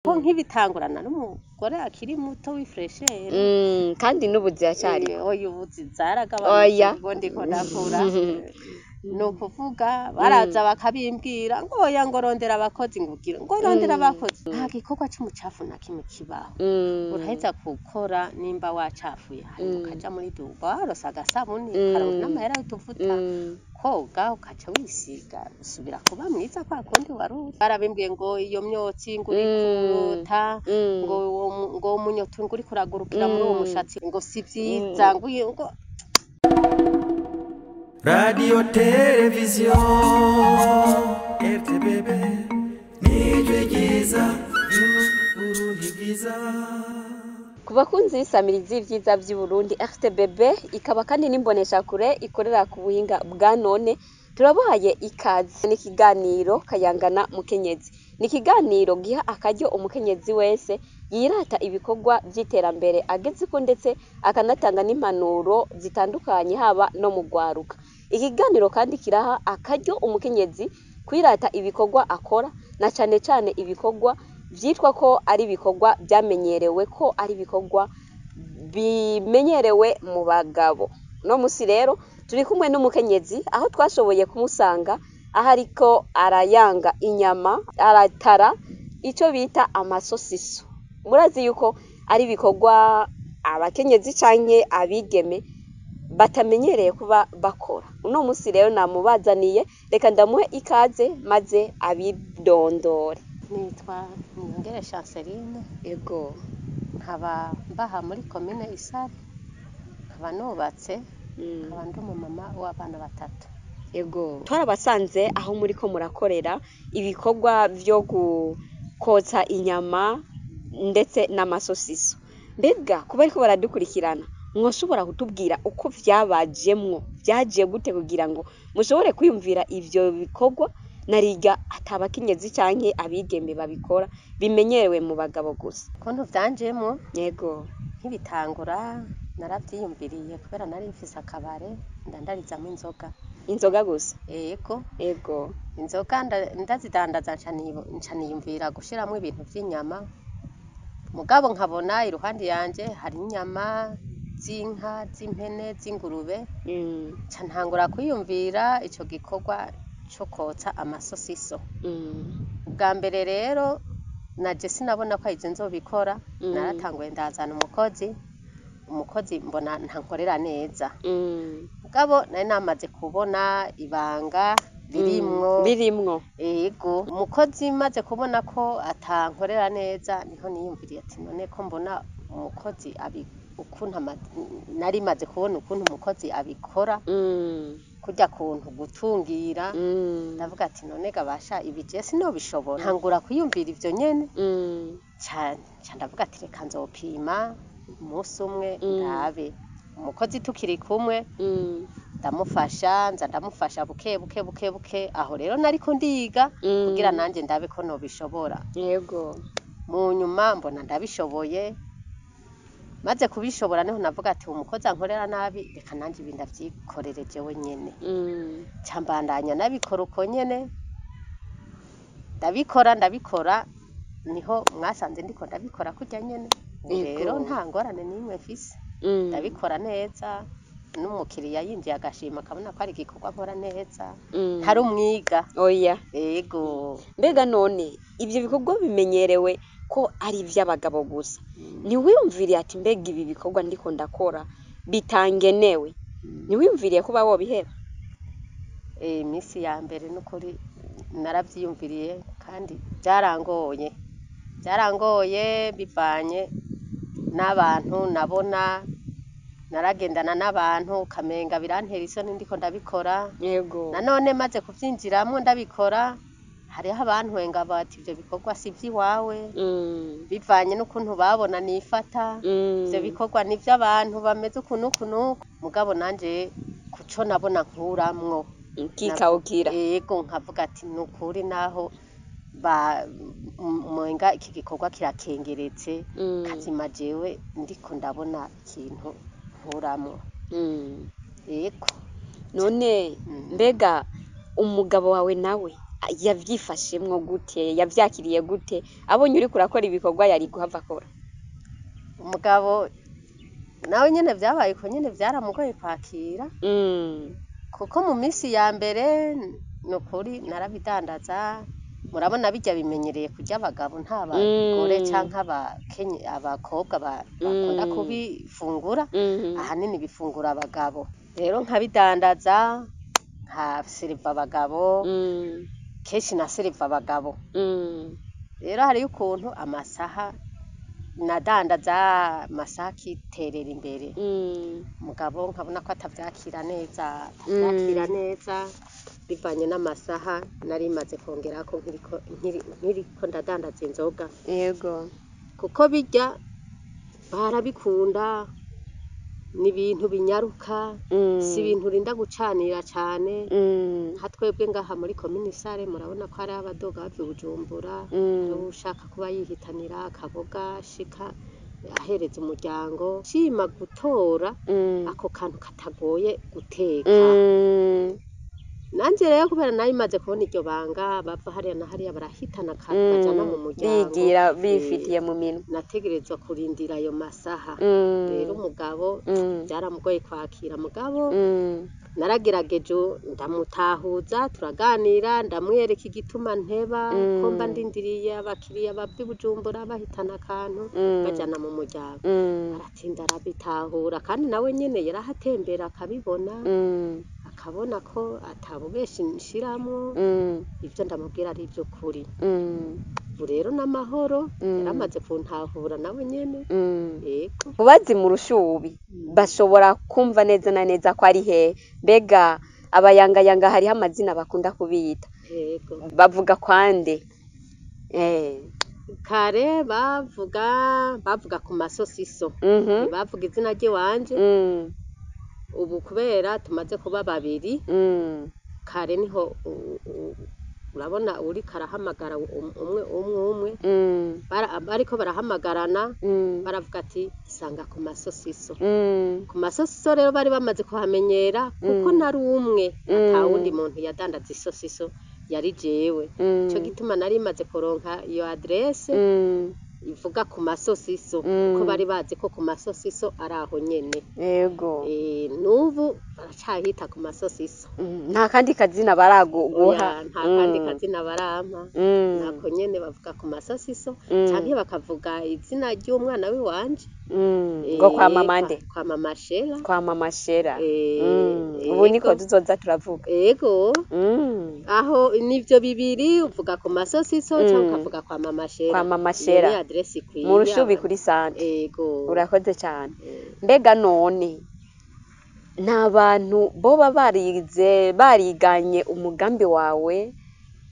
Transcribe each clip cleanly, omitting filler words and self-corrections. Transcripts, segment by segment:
Ko nk'ibitangurana n'umugore akiri muto w'ifuresheri. Kandi n'ubu ziracariko. Oya, ubu zaragabanutse. Oya. Ubwo ndiko ndakura, ni ukuvuga baraza bakabimbwira ngo oya, ngo rondera abakozi, ngo ugire, ngo rondera abakozi. Nta gikorwa c'umucafu na kimwe kibaho. Uraheza gukora, nimba wacafuye, hanyuma ukaja muri duba, warose agasabuni, ukaronka n'amahera y'utuvuta, koga, ukaca wisiga, usubira kuba mwiza kwa kundi wari uri. Barabimbwiye ngo iyo myotsi ngo uriko urota, ngo ngo umunyoto ngo uriko uragurukira muri uwo mushatsi, ngo si vyiza, ngo ngo Radiyo televiziyo RTBB nijwi ryiza ry'Uburundi bwiza. Ku bakunzi b'isamirizi y'ivyiza vy'Uburundi RTBB, ikaba kandi n'imboneshakure ikorera ku buhinga bwa none, turabahaye ikaze n'ikiganiro Kayangana Mukenyezi. Ni ikiganiro giha akaryo umukenyezi wese yirata ibikorwa vy'iterambere agezeko, ndetse akanatanga n'impanuro zitandukanye, haba no mu rwaruka. Ikiganiro kandi kiraha akaryo umukenyezi kwirata ibikorwa akora, na cane cane ibikorwa vyitwa ko ari ibikorwa vyamenyerewe, ko ari ibikorwa bimenyerewe mu bagabo. Uno musi rero turi kumwe n'umukenyezi, aho twashoboye kumusanga aho ariko arayanga inyama, aratara ico bita amasosiso. Murazi yuko ari ibikorwa abakenyezi canke abigeme batamenyereye kuba bakora. Uno musi rero namubazaniye, reka ndamuhe ikaze maze abidondore. Nitwa Niyongere Chanceline. Ego. Nkaba mbaha muri komine Isare, nkaba nubatse, nkaba ndi umumama w'abana batatu. Ego. Twarabasanze aho muriko murakorera ibikorwa vyo kotsa inyama ndetse n'amasosiso. Mbega kuba ariko baradukurikirana, mwoshobora kutubwira uko vyabajemwo, vyaje gute kugira ngo mushobore kwiyumvira ivyo bikorwa, narirya ata bakenyezi canke abigeme babikora, bimenyerewe mu bagabo gusa? Ukuntu vyanjemwo? Yego. Nkibitangura naravyiyumviriye kubera nari mfise akabare ndandarizamwo inzoga. Inzoga gusa? Ego. Ego. Inzoga ndazidandaza, nca niyumvira gushiramwo ibintu vy'inyama, mugabo nkabona iruhande yanje hari inyama z'inka, z'impene, z'ingurube, nca ntangura kwiyumvira ico gikorwa co kotsa amasosiso. Ubwa mbere rero naje sinabona ko arije nzobikora. Naratanguye ndazana umukozi, umukozi mbona ntankorera neza. Mugabo nari namaze kubona ibanga ririmwo. Birimwo. Ego, umukozi maze kubona ko atankorera neza, niho niyumviriye ati none ko mbona umukozi abi ukuntu nari maze kubona ukuntu umukozi abikora, kurya kuntu gutungira, ndavuga ati none gabasha, ibi je sinobishobora. Ntangura kwiyumvira ivyo nyene. Ca ndavuga ati reka nzopima umunsi umwe, ndabe umukozi tukiri kumwe. Ndamufasha, nza ndamufasha buke buke buke buke. Aho rero nariko ndiga kugira nanje ndabe ko nobishobora. Yego. Mu nyuma mbona ndabishoboye. Maze kubishobora, niho navuga ati umukozi ankorera nabi, reka nanje ibi ndavyikorere jewe nyene. Ca mbandanya nabikora uko nyene, ndabikora, ndabikora, niho mwasanze ndiko ndabikora kurya nyene. Ubu rero nta ngorane n'imwe mfise. Ndabikora neza, n'umukiriya yinjiye agashima, akabona ko ari igikorwa nkora neza. Ntari umwiga. Oya. Ego. Mbega none ivyo bikorwa bimenyerewe ko ari ivy'abagabo gusa, ntiwiyumviriye ati mbega ibi bikorwa ndiko ndakora bitangenewe, ntiwiyumviriye kuba wobiheba? Iminsi ya mbere n'ukuri naravyiyumviriye, kandi vyarangoye, vyarangoye bivanye n'abantu nabona naragendana n'abantu, ukamenga birantera isoni ndiko ndabikora. Yego. Nanone maze kuvyinjiramwo ndabikora, hariho abantwenga bati ivyo bikorwa si ivy'iwawe, bivanye n'ukuntu babona nifata. Ivyo bikorwa ni ivy'abantu bameze uku n'uku n'uku. Mugabo nanje kuco nabona nkuramwo, Ukikawukira. Yego, nkavuga ati nukuri naho ba mwenga iki gikorwa kirakengeretse, kazima jewe ndiko ndabona ikintu nkuramwo. Yego. None mbega umugabo wawe nawe Yavyifashemwo gute? Yavyakiriye gute? Abonye uriko urakora ibikorwa yari guhava akora? Umugabo nawe nyene vyabaye uko nyene, vyaramugoye kwakira, kuko mu minsi ya mbere nukuri narabidandaza. Murabona bijya bimenyereye kurya abagabo, nta bagore canke abakobwa bakunda kubifungura. Ahanini bifungura abagabo. Rero nkabidandaza, nkaseriva abagabo, kenshi naseriva abagabo. Rero hariyo ukuntu amasaha nadandaza, amasaha akiterera imbere, umugabo nkabona ko atavyakira neza, atavyakira neza bivanye n'amasaha nari maze kongerako nkiriko ndadandaza inzoga. Kuko birya barabikunda, ni ibintu binyaruka, si ibintu urinda gucanira cane. Nka twebwe ngaha muri komine Sare, murabona ko hariho abadoga bava i Bujumbura, hariho uwushaka kuba yihitanira akaboga ashika ahereza umuryango, shima gutora ako kantu katagoye guteka. Nanje rero kubera nari maze kubona iryo banga, bava hariya na hariya barahitana akantu bajana mu muryango, Bigira bifitiye mu minwe. Nategerezwa kurindira ayo masaha. Rero umugabo byaramugoye kwakira, mugabo naragerageje ndamutahuza, turaganira, ndamwereka igituma nteba, ko mba ndindiriye abakiriya bava i Bujumbura bahitana akantu bajana mu muryango. Aratinda arabitahura, kandi nawe nyene yarahatembera akabibona, akabona ko atabubeshi nshiramwo, ivyo ndamubwira ari ivy'ukuri. Ubu rero n'amahoro, yaramaze kuntahura nawe nyene. Yego. Kubazi mu Rushubi bashobora kumva neza na neza ko ari hehe? Mbega abayangayanga hariho amazina bakunda kubita? Yego. Bavuga kwande? Kare bavuga ku masosiso, ntibavuga izina ry'iwanje. Ubu kubera tumaze kuba babiri, kare niho urabona uriko arahamagara umwe umwe umwe, bariko barahamagarana, baravuga ati sanga ku masosiso. Ku masosiso rero bari bamaze kuhamenyera, kuko nari umwe, ata wundi muntu yadandaza isosiso, yari jewe. Ico gituma nari maze kuronka iyo adresse ivuga ku masosiso, kuko bari bazi ko ku masosiso ari aho nyene. N'ubu baracahita ku masosiso. Nta kandi kazina baraguha? Oya, nta kandi kazina barampa. Nako nyene bavuga ku masosiso, canke bakavuga izina ry'umwana w'iwanje. Ngo kwa mama nde? Kwa mama Shera. Kwa mama Shera. Ubu niko tuzoza turavuga. Ego. Aho nivyo bibiri, uvuga ku masosiso canke ukavuga kwa mama Shera. Kwa mama Iyo Shera. ni adresse ikwiye. Mu Rushubi kuri sante. Ego. Urakoze cyane. Mbega none nta bantu boba barize bariganye umugambi wawe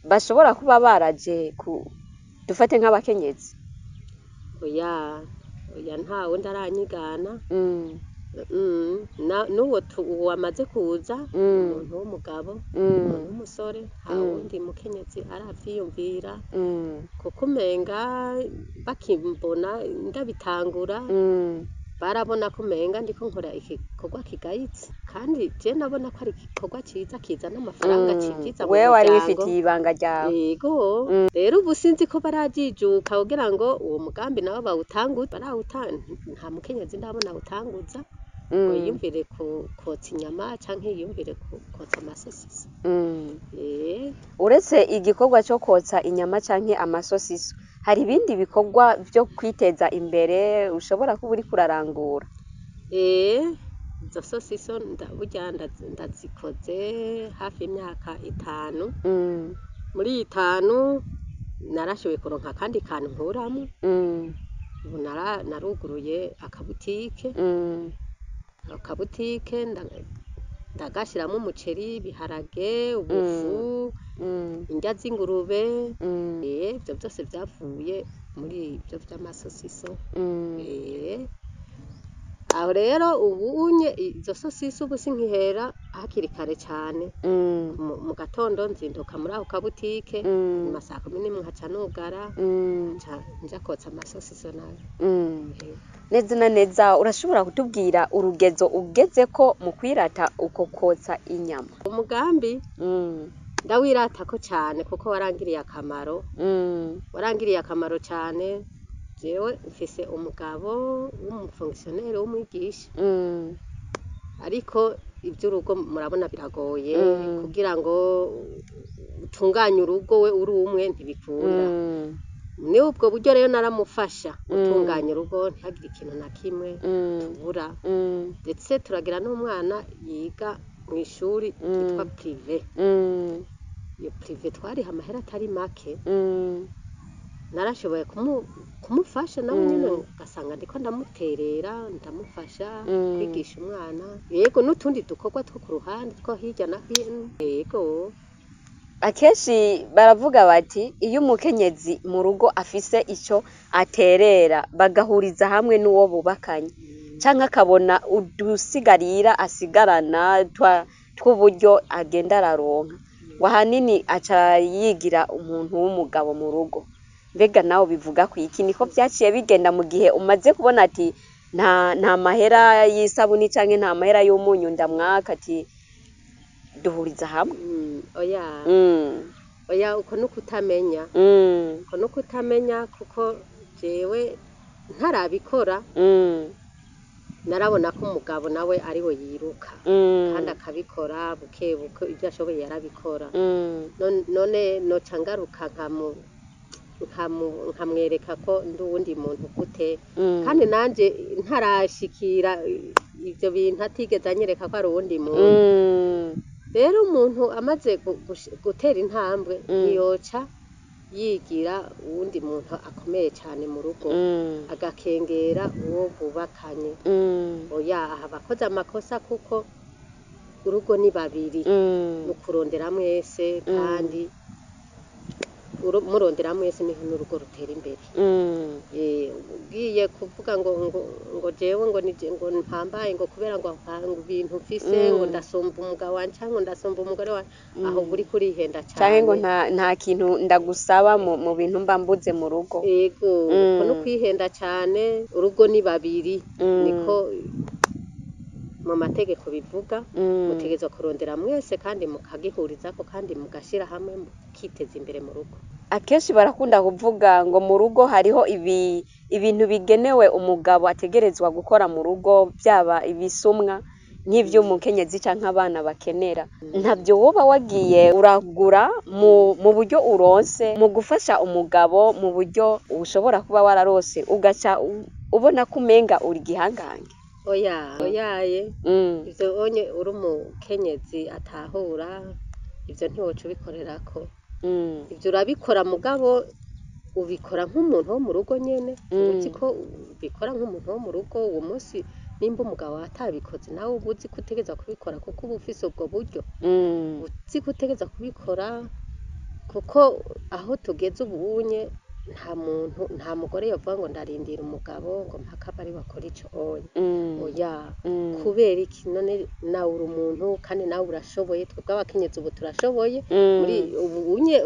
bashobora kuba baraje ku dufate nk'abakenyezi? Oya, oya, ntawe ndaranyigana. N'uwo uwo amaze kuza, umuntu w'umugabo, umuntu w'umusore, nta wundi mukenyezi aravyiyumvira, kuko umenga bakimbona ndabitangura, barabona ko umenga ndiko nkora igikorwa kigayitse, kandi je nabona ko ari igikorwa ciza kizana amafaranga, cinjiza mu Wewe wari muryango. wifitiye ibanga ryawe. Yego. Rero ubu sinzi ko barajijuka kugira ngo uwo mugambi nabo bawutanguze, nta mukenyezi ndabona awutanguza ngo yiyumvire kotsa inyama canke yiyumvire kotsa amasosiso. Uretse igikorwa cyo kotsa inyama canke amasosiso, hari ibindi bikorwa vyo kwiteza imbere ushobora kuba uriko urarangura? Izo sosiso burya ndazikoze hafi imyaka 5. Muri iyi 5 narashoboye kuronka akandi kantu nkuramwo. Ubu naruguruye akabutike. Akabutike ndagashiramwo umuceri, ibiharage, ubufu, indya z'ingurube. Ivyo vyose vyavuye muri ivyo vy'amasosiso. Aho rero ubu unye izo sosiso ubu sinkihera hakiri kare cane. Mu gatondo nzinduka muri ako kabutike, nyuma saa 11 nkaca nugara, nca nja kotsa amasosiso nayo. Neza na neza urashobora kutubwira urugezo ugezeko mu kwirata uko kotsa inyama? Umugambi Ndawiratako cane kuko warangiriye akamaro, warangiriye akamaro cane. Jewe mfise umugabo w'umufonkisiyoneri w'umwigisha, ariko ivy'urugo murabona biragoye, kugira ngo utunganye urugo we uri umwe ntibikunda. Ni ubwo buryo rero naramufasha gutunganya urugo, ntihagire ikintu na kimwe tubura, ndetse turagira n'umwana yiga mw'ishuri ryitwa privé. Iyo privé twariha amahera atari make. Narashoboye kumufasha nawe nyene, ugasanga ndiko ndamuterera, ndamufasha kwigisha umwana, yego, n'utundi dukorwa two ku ruhande two hirya no hino, yego. Akenshi baravuga bati iyo umukenyezi mu rugo afise ico aterera, bagahuriza hamwe n'uwo bubakanye, canke akabona udusigarira asigarana tw'uburyo agenda araronka, ngo ahanini aca yigira umuntu w'umugabo mu rugo. Mbega nawe bivuga kwiki? Niko vyaciye bigenda mu gihe umaze kubona ati nta mahera y'isabuni canke nta mahera y'umunyu ndamwaka, ati duhuriza hamwe? Oya. Oya, uko nukutamenya. Uko nukutamenya, kuko jewe ntarabikora narabona ko umugabo nawe ariwe yiruka, kandi akabikora buke buke, ibyo ashoboye yarabikora. None noca ngaruka nkamwereka ko ndi uwundi muntu gute? Kandi nanje ntarashikira ivyo bintu, atigeze anyereka ko ari uwundi muntu. Rero umuntu amaze gutera intambwe ntiyoca yigira uwundi muntu akomeye cane mu rugo, agakengera uwo bubakanye. Oya, aha abakoze amakosa, kuko urugo ni babiri, mu kurondera mwese, kandi murondera mwese niho n'urugo rutera imbere. Ugiye kuvuga ngo jewe ngo nije ngo mpambaye, ngo kubera ngo ibintu mfise, ngo ndasumba umugabo wanje canke ngo ndasumba umugore wanje, aho uri kurihenda Canke cane. ngo nta kintu ndagusaba mu bintu mba mbuze mu rugo. Yego, uko no kwihenda cane. Urugo ni babiri, niko mu mategeko bivuga. Mutegerezwa kurondera mwese, kandi mukagihurizako, kandi mugashira hamwe, mukiteza imbere mu rugo. Akenshi barakunda kuvuga ngo mu rugo hariho ibintu bigenewe umugabo ategerezwa gukora mu rugo, vyaba ibisumwa nk'ivy'umukenyezi canke abana bakenera. Ntavyo woba wagiye uragura mu buryo uronse mu gufasha umugabo, mu buryo ushobora kuba wararose, ugaca ubona ko umenga uri igihangange? Oya, oyaye. Ivyo onye uri umukenyezi atahura ivyo ntiwoca ubikorerako. Ivyo urabikora, mugabo ubikora nk'umuntu wo mu rugo nyene. Uzi ko ubikora nk'umuntu wo mu rugo. Uwo munsi nimba umugabo atabikoze, nawe uba uzi ko utegerezwa kubikora, kuko uba ufise ubwo buryo. Uzi ko utegerezwa kubikora, kuko aho tugeze ubunye nta muntu, nta mugore yovuga ngo ndarindira umugabo ngo mpaka abe ariwe akora ico oya. Oya. Kubera iki none? Nawe uri umuntu, kandi nawe urashoboye. Twebwe abakenyezi ubu turashoboye. Muri ubu unye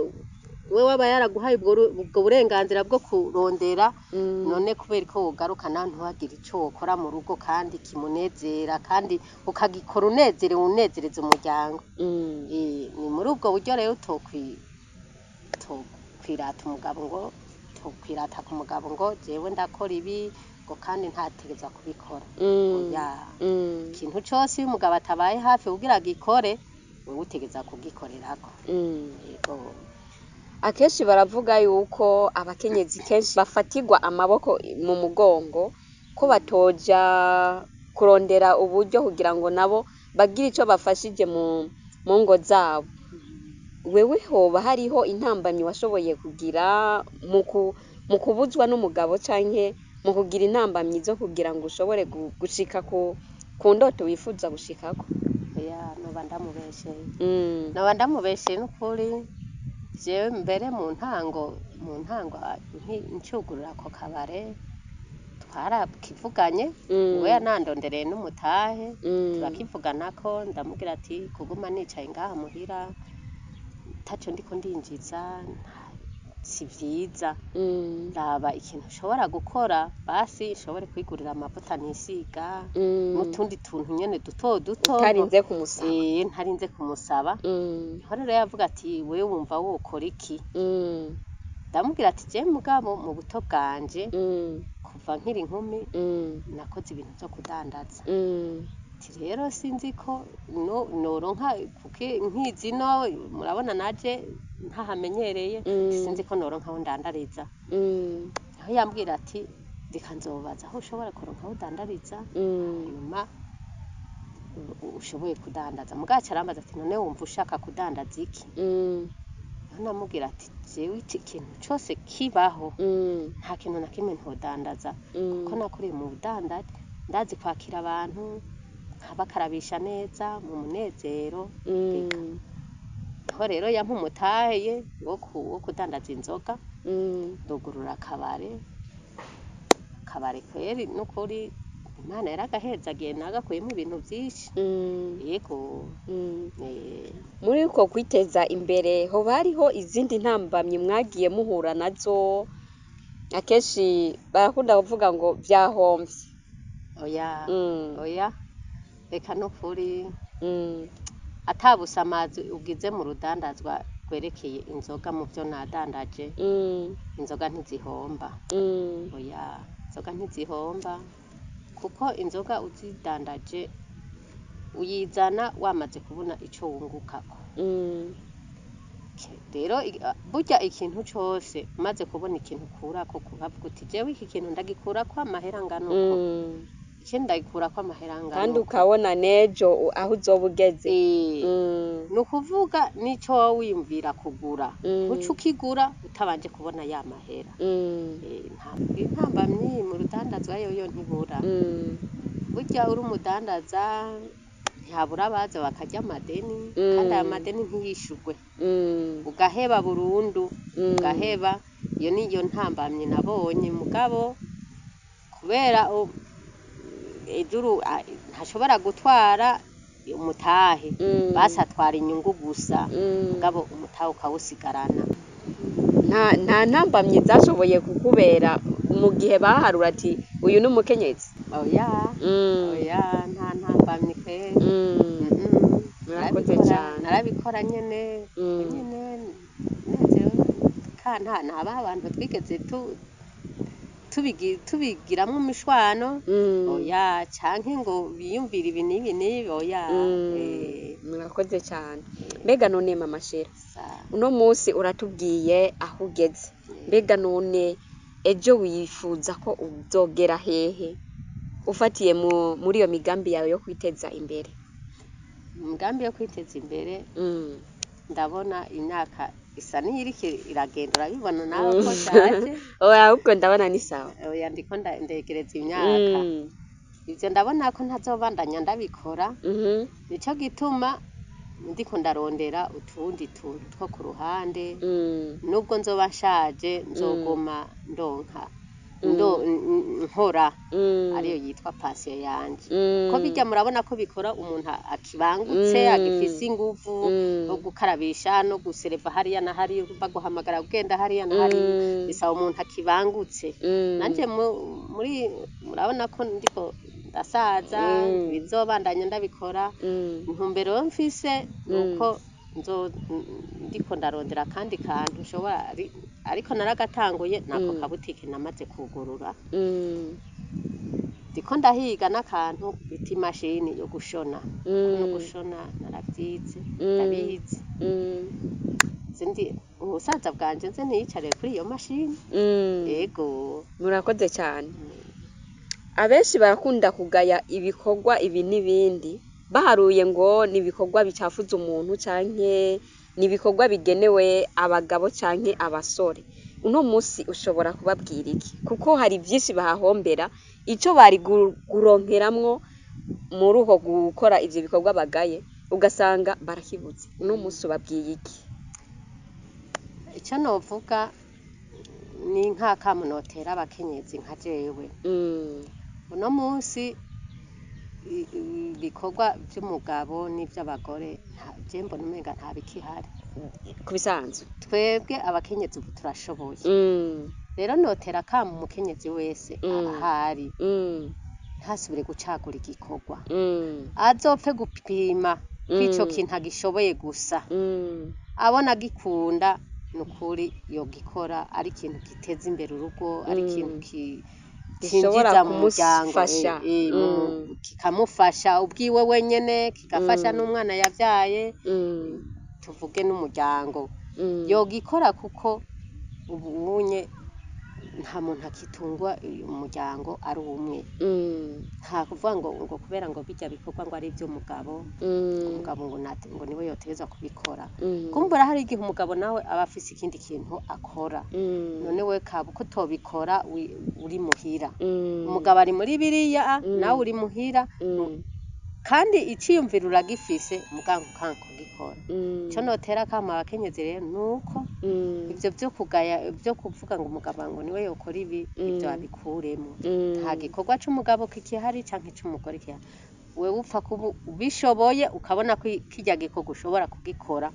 we waba yaraguhaye ubwo burenganzira bwo kurondera. None kubera ko wogaruka nawe ntiwagire ico wokora mu rugo kandi kimunezera, kandi ukagikora unezerewe, unezereza umuryango? Ni muri ubwo buryo rero utokwirata umugabo, ngo tokwirata ku mugabo ngo jewe ndakora ibi, ngo kandi ntategerezwa kubikora. Oya. Ikintu cose iyo umugabo atabaye hafi kugira agikore, wewe utegerezwa kugikorerako. Yego. Akenshi baravuga yuko abakenyezi kenshi bafatirwa amaboko mu mugongo, ko batoja kurondera uburyo kugira ngo nabo bagire ico bafashije mu ngo zabo. Wewe hoba hariho intambamyi washoboye kugira mu kubuzwa n'umugabo, canke mu kugira intambamyi zo kugira ngo ushobore gushika ku ndoto wifuza gushikako? Oya, noba ndamubesheye. Noba ndamubesheye n'ukuri. Jewe mbere mu ntango ncugurura ako kabare twarakivuganye. We yanandondereye n'umutahe, turakivuganako. Ndamubwira ati kuguma nicaye ngaha muhira taco ndiko ndinjiza, Si vyiza. Mm. Raba ikintu ushobora gukora, basi nshobore kwigurira amavuta nisiga Mm. n'utundi tuntu nyene duto duto. Utarinze kumusaba. Ntarinze kumusaba. Mm. Niho rero yavuga ati wewe wumva wokora iki? Mm. Ndamubwira ati je mugabo mu buto bwanje, Mm. kuva nkiri inkumi, Mm. nakoze ibintu vyo kudandaza. Mm. Ati rero sinzi ko no noronka kuko nkizino murabona naje ntahamenyereye. Mm. Sinzi ko noronka aho ndandariza. Mm. Aho yambwira ati reka nzobaza aho ushobora kuronka aho udandariza, Mm. hanyuma ushoboye kudandaza. Mugabo arambaza ati none wumva ushaka kudandaza iki? Mm. Niho namubwira ati jewe iki kintu cose kibaho, Mm. nta kintu na kimwe ntodandaza, Mm. kuko nakuriye mu budandaji, ndazi kwakira abantu, nkabakarabisha neza mu munezero. Mm. Niho rero yampa umutahe wo kudandaza inzoga. Mm. Ndugurura akabare. Akabare kweri n'ukuri Imana yaragahezagiye, nagakuyemo ibintu vyinshi. Mm. Yego. Mm. Eh. Muri uko kwiteza imbere hoba hariho izindi ntambamyi mwagiye muhura nazo? Akenshi barakunda kuvuga ngo vyahomvye. Oya. Mm. Oya, reka n'ukuri. Mm. Atabusamazi ugize mu rudandazwa rwerekeye inzoga, mu vyo nadandaje, Mm. inzoga ntizihomba. Mm. Oya, inzoga ntizihomba, kuko inzoga uzidandaje uyizana wamaze kubona ico wungukako. Mm. Rero burya ikintu cose umaze kubona ikintu ukurako, kukavuga uti jewe iki kintu ndagikurako amahera angana uko, Mm. ikindi ndagikurako amahera angana Kandi uko. ukabona n'ejo aho uzoba ugeze. Eh, Mm. ni ukuvuga n'ico woba wiyumvira kugura, Mm. uca ukigura utabanje kubona ya mahera. Mm. Intambamyi mu rudandazwa yoyo ntibura. Mm. Burya uri umudandaza ntihabura abaza bakarya amadeni, Mm. kandi ayo madeni ntiyishurwe, Mm. ugaheba burundu. Mm. Ugaheba, iyo niyo ntambamyi nabonye. Mugabo kubera ejuru ntashobora gutwara umutahe, Mm. basi atwara inyungu gusa, Mm. mugabo umutahe ukawusigarana. Nta ntambamyi zashoboye kukubera mu gihe baharura ati uyu ni umukenyezi? Oya. Mm. Oya, nta ntambamyi kweri. Mm. Mm-mm. Murakoze Narabikora, cane. narabikora nyene. Mm. Nyene nezerewe, ka nta ntaba abantu twigeze tubigiramwo imishwano. Mm. Oya, canke ngo biyumvire ibi n'ibi n'ibi, oya. Mm. Murakoze cane. Mbega none mama Shera, uno munsi uratubwiye aho ugeze, mbega none ejo wifuza ko uzogera hehe ufatiye muri iyo migambi yawe yo kwiteza imbere? Imigambi yo kwiteza imbere, Mm. ndabona imyaka isa n'iyiriko iragenda, urabibona nawe ko nshaje. Oya, ahubwo ndabona ni sawa. Oya, ndiko ndegereza imyaka. Mm. Ivyo ndabona ko ntazobandanya ndabikora. Mhm. Nico gituma ndiko ndarondera utundi tuntu two ku ruhande. Mm. Nubwo nzoba nshaje, nzoguma ndonka Mm. nkora, Mm. ariyo yitwa pansiyo yanje. Mm. Ko bijya murabona ko bikora umuntu akibangutse, Mm. agifise inguvu Mm. no gukarabisha no gusereva hariya na hariya, baguhamagara ugenda hariya na hariya, Mm. bisaba umuntu akibangutse. Mm. Nanje muri murabona ko ndiko ndasaza, Mm. bizobandanya ndabikora. Mm. Intumbero mfise Mm. nuko nzo ndiko ndarondera akandi kantu nshobora, ariko naragatanguye nako Mm. kabutike namaze kugurura. Mm. Ndiko ndahiga n'akantu bita imashini yo gushona, kuko no Mm. gushona naravyize, Mm. ndabizi. Mm. Sindi ubusaza bwanje nze niyicariye kuri iyo mashini. Mm. Yego. Murakoze cyane. Abenshi barakunda kugaya ibikorwa ibi n'ibindi, baharuye ngo ni ibikorwa bicafuza umuntu canke ni ibikorwa bigenewe abagabo canke abasore. Uno munsi ushobora kubabwira iki? Kuko hari vyinshi bahahombera, ico bari kuronkeramwo muri uko gukora ivyo bikorwa bagaye, ugasanga barakibuze. Uno munsi ubabwiye iki? Ico novuga ni nk'akamo notera abakenyezi nka jewe. Mm. Uno munsi ibikorwa vy'umugabo n'ivy'abagore je mbona umenga nta bikihari. Ku bisanzwe. Twebwe abakenyezi ubu turashoboye. Rero notera akamo umukenyezi wese ahari, ntasubire gucagura igikorwa, azopfe gupima kw'ico kintu agishoboye gusa, abona agikunda, nukuri yogikora ari ikintu giteza imbere urugo, ari ikintu Gishobora cinjiza mu muryango, kumufasha. Kikamufasha ubwiwe wenyene, kigafasha n'umwana yavyaye, tuvuge n'umuryango, yogikora, kuko ubunye nta muntu akitungwa umuryango ari umwe. Nta kuvuga ngo kubera ngo bijya bikorwa ngo ari ivy'umugabo, umugabo ngo ngo niwe yotegezwa kubikora. Kumbura hari igihe umugabo nawe aba afise ikindi kintu akora, none we kaba uko utobikora uri muhira, umugabo ari muri biriya, nawe uri muhira, kandi iciyumviro uragifise, muganga ukanka kugikora. Ico notera akamo abakenyezi rero nuko ivyo vyo kugaya, vyo kuvuga ngo umugabo ngo niwe yokora ibi, ivyo abikuremo. Nta gikorwa c'umugabo kikihari canke c'umugore kihari. Wewe upfa kuba ubishoboye, ukabona ko kirya gikorwa ushobora kugikora.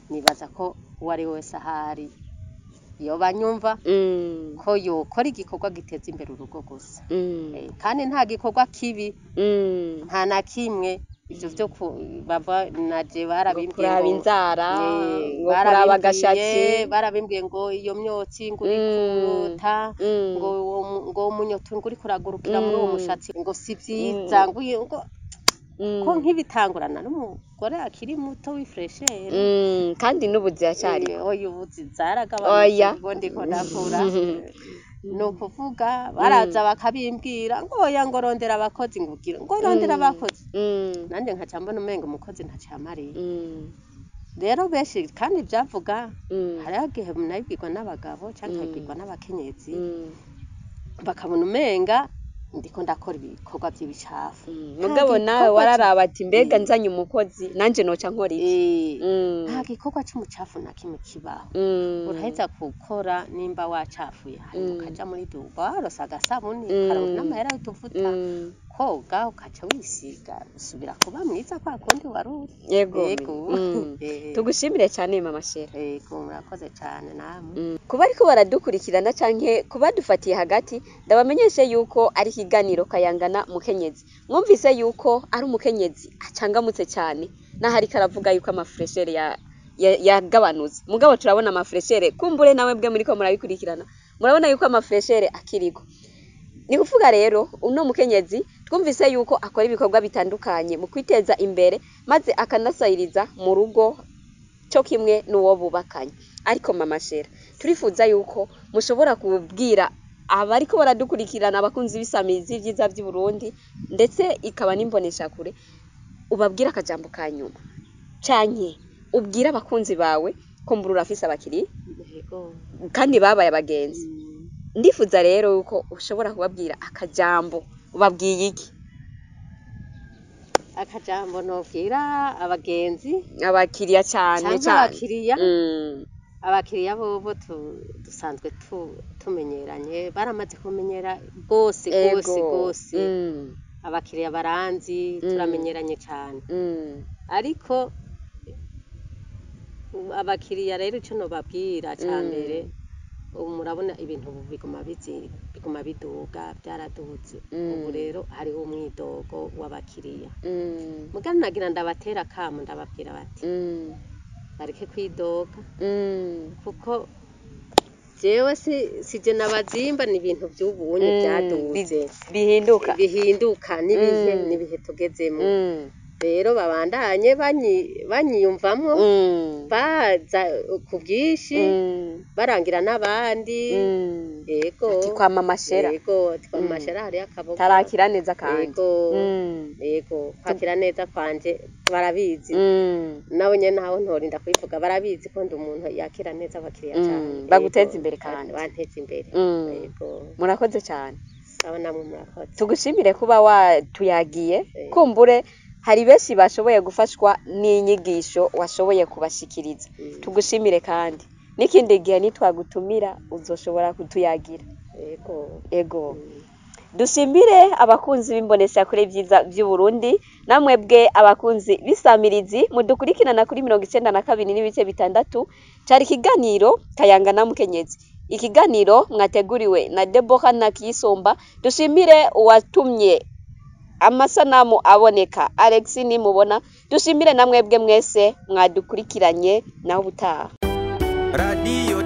Nibaza ko uwo ari we wese ahari yoba anyumva ko yokora igikorwa giteza imbere urugo gusa. Kandi nta gikorwa kibi, nta na kimwe. Ivyo vyo bava naje barabimbwiye kuraba ngo inzara, ngo kuraba agashatsi. Barabimbwiye ngo iyo myotsi ngo uri kurota, ngo ngo umunyoto ngo uriko uragurukira muri uwo mushatsi ngo si vyiza, ngo ngo ko nk'ibitangurana n'umugore akiri muto w'ifreshere. Kandi n'ubu ziracyari. Oya, ubu zaragabanutse Oya. ubwo ndiko ndakura. Ni ukuvuga baraza bakabimbwira ngo oya, ngo rondera abakozi, ngo ugire ngo rondera abakozi, nanjye nkaca mbona umenga umukozi ntacamariye. Rero benshi kandi byavuga, hariho igihe nabibwirwa n'abagabo canke nkabibwirwa n'abakenyezi, bakabona umenga ndiko ndakora ibikorwa vy'ibicafu. Mugabo Nta nawe gikorwa wararaba ati mbega nzanye umukozi nanje noca nkora iki? Nta gikorwa c'umucafu na kimwe kibaho. Uraheza gukora, nimba wacafuye, hanyuma ukaja muri duba warose agasabuni, ukaronka n'amahera y'utuvuta, koga, ukaca wisiga, usubira kuba mwiza kwa kundi wari uri. Yego. Yego. Tugushimire cyane, Mama Shera. Yego, murakoze cane namwe. Kuba ariko baradukurikirana canke kuba dufatiye hagati, ndabamenyeshe yuko ari ikiganiro Kayangana Mukenyezi. Mwumvise yuko ari umukenyezi acangamutse cyane, naho ariko aravuga yuko amafreshere yagabanutse, mugabo turabona amafreshere. Kumbure nawe bwe muriko murabikurikirana, murabona yuko amafreshere akiriko. Ni kuvuga rero uno mukenyezi twumvise yuko akora ibikorwa bitandukanye mu kwiteza imbere, maze akanasayiriza mu rugo cyo kimwe n'uwo bubakanye. Ariko Mama Shera, turifuza yuko mushobora kubwira abariko baradukurikirana, abakunzi b'isamizi vyiza vy'i Burundi ndetse ikaba n'imboneshakure, ubabwira akajambo ka nyuma canke ubwire abakunzi bawe ko mbura urafise abakiriya Yego. kandi babaye abagenzi. Ndifuza rero yuko ushobora kubabwira akajambo. Ubabwiye iki? Akajambo nobwira abagenzi abakiriya cane canke cane. Abakiriya, abakiriya bobo dusanzwe tumenyeranye, baramaze kumenyera rwose rwose rwose. Abakiriya baranzi, turamenyeranye cane. Ariko ubu abakiriya rero ico nobabwira ca mbere, ubu murabona ibintu ubu biguma biduga, byaraduze. Ubu rero hariho umwidogo w'abakiriya. Mugabo nagira ndabatera akamo, ndababwira bati bareke kwidoga, kuko jewe si sije nabazimba, ni ibintu vy'ubunye byaduze. Bihinduka. Bihinduka n'ibihe, n'ibihe tugezemo. Rero babandanye banyiyumvamwo, baza ku bwinshi, barangira n'abandi. Yego. Ati kwa Mama Shera. Yego, ati kwa Mama Shera hariyo akaboga. Tarakira neza kandi. Yego. Yego, kwakira neza kwanje barabizi. Nawe nyene naho ntorinda kubivuga, barabizi ko ndi umuntu yakira neza abakiriya cane. Baguteza Yego, imbere kandi. Banteza imbere. Yego. Murakoze cyane. Sawa, namwe murakoze. Tugushimire kuba watuyagiye. Eh. Kumbure hari benshi bashoboye gufashwa n'inyigisho washoboye kubashikiriza. Tugushimire kandi n'ikindi gihe nitwagutumira uzoshobora kutuyagira. Yego. Ego. Dushimire abakunzi b'imboneshakure vyiza vy'Uburundi, namwebwe abakunzi b'isamirizi mudukurikirana kuri 92.6. Cari ikiganiro Kayangana Mukenyezi, ikiganiro mwateguriwe na Deborah Nakiyisumba. Dushimire uwatumye amasanamu aboneka, Alex Nimubona. Dushimire namwebwe mwese mwadukurikiranye, naho ubutaha. Radiyo.